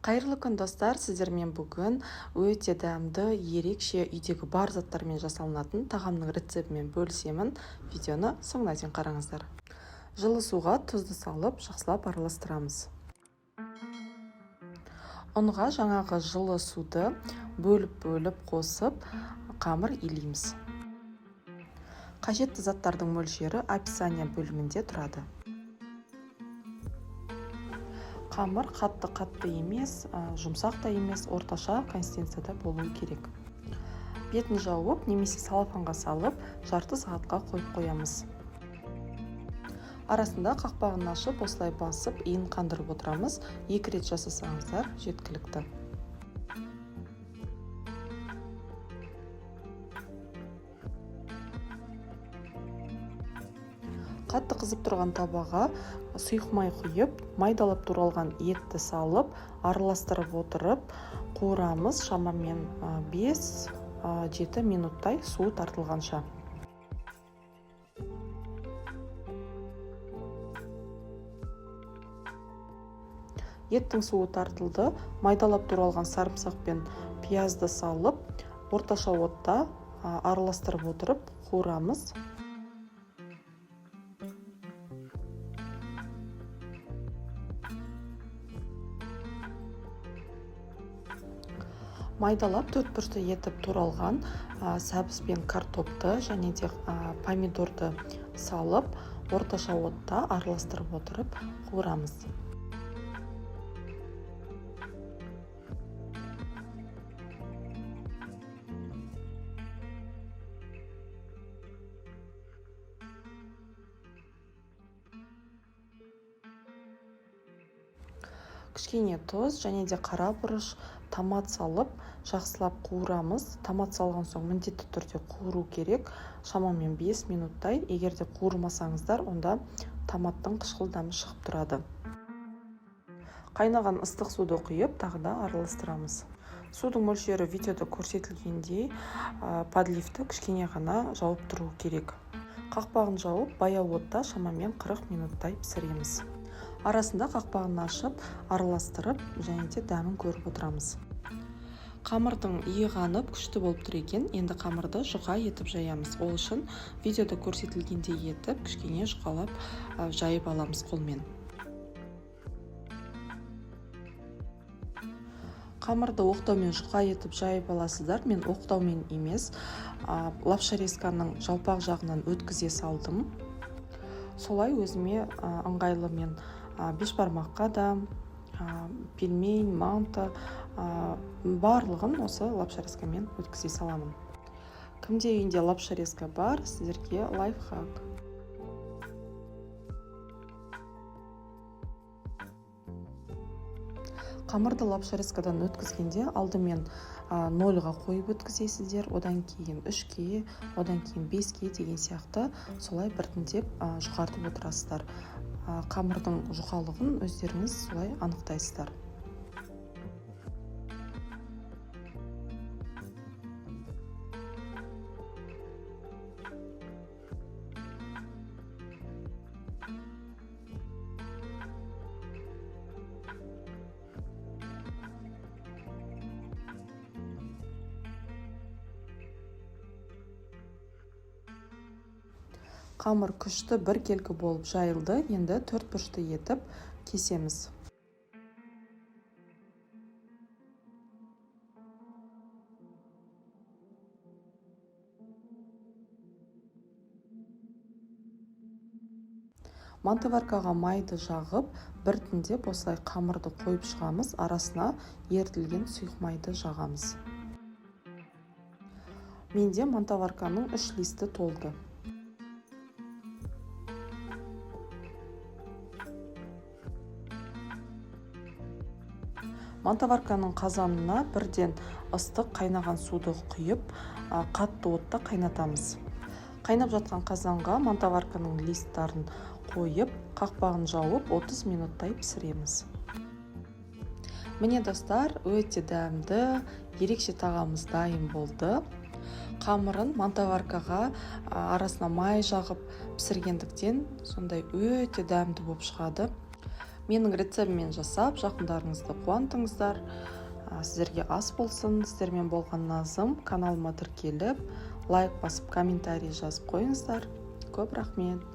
Қайырлы күн, достар! Сіздермен бүгін өте дәмді, ерекше, үйдегі бар заттармен жасалынатын тағамның рецептімен бөлісемін. Видеоны соңына дейін қараңыздар. Жылы суға тұзды салып, жақсылап араластырамыз. Ұнға жаңағы жылы суды бөліп-бөліп қосып, қамыр илейміз. Қажетті заттардың мөлшері описание бөлімінде тұрады. Қамыр қатты-қатты емес, жұмсақ та емес, орташа консистенцияда болуы керек. Бетін жауып немесе салафанға салып, жарты сағатқа қойып қоямыз. Арасында қақпағын ашып, осылай басып, иін қандырып отырамыз. 2 рет жасасаңыздар жеткілікті. Қатты қызып тұрған табаға сұйық май құйып, майдалап туралған етті салып, араластырып отырып қуырамыз шамамен 5-7 минуттай суы тартылғанша. Еттің суы тартылды, майдалап туралған сарымсақ пен пиязды салып, орташа отта араластырып отырып қуырамыз. Майдалап төрт бұрышты етіп туралған сәбіз бен картопты және де помидорды салып, орташа отта араластырып отырып қуырамыз. Кішкене тұз және де қара бұрыш, томат салып, жақсылап қуырамыз. Томат салған соң міндетті түрде қуыру керек, шамамен 5 минуттай. Егер де қуырмасаңыздар, онда томаттың қышқыл дәмі шығып тұрады. Қайнаған ыстық суды құйып, тағы да араластырамыз. Судың мөлшері видеода көрсетілгендей, подливті кішкене ғана жауып тұру керек. Қақпағын жауып, баяу отта шамамен 40 минуттай пісіреміз. Арасында қақпағын ашып, араластырып, және де дәмін көріп отырамыз. Қамырдың иі қанып, күшті болып тұр екен. Енді қамырды жұқа етіп жаямыз. Ол үшін видеода көрсетілгендей етіп, кішкене жұқалап, жайып аламыз қолмен. Қамырды оқтаумен жұқа етіп жайып аласыздар. Мен оқтаумен емес, лапшарезканың жалпақ жағынан өткізе салдым. Солай өзіме ыңғайлы. Мен бешбармаққа да, пельмень, манты, барлығын осы лапшарезкамен өткізе саламын. Кімде үйінде лапшарезка бар, сіздерге лайфхак. Қамырды лапшарезкадан өткізгенде алдымен, 0-ға қойып өткізесіздер, одан кейін 3-ке, одан кейін 5-ке деген сияқты солай біртіндеп, жұқартып отырасыздар. Қамырдың жұқалығын өздеріңіз солай анықтайсыздар. Қамыр күшті біркелкі болып жайылды. Енді төрт бұрышты етіп кесеміз. Мантоваркаға майды жағып, біртіндеп осылай қамырды қойып шығамыз. Арасына ерітілген сұйық майды жағамыз. Менде мантоварканың 3 листі толды. Мантоварканың қазанына бірден ыстық қайнаған суды құйып, қатты отта қайнатамыз. Қайнап жатқан қазанға мантоварканың листтарын қойып, қақпағын жауып, 30 минуттай пісіреміз. Міне, достар, өте дәмді, ерекше тағамымыз дайын болды. Қамырын мантоваркаға, арасына май жағып пісіргендіктен сондай өте дәмді болып шығады. Менің рецептіммен жасап, жақындарыңызды қуантыңыздар. Сіздерге ас болсын! Сіздермен болған Назым. Каналыма тіркеліп, лайк басып, комментарий жазып қойыңыздар. Көп рахмет!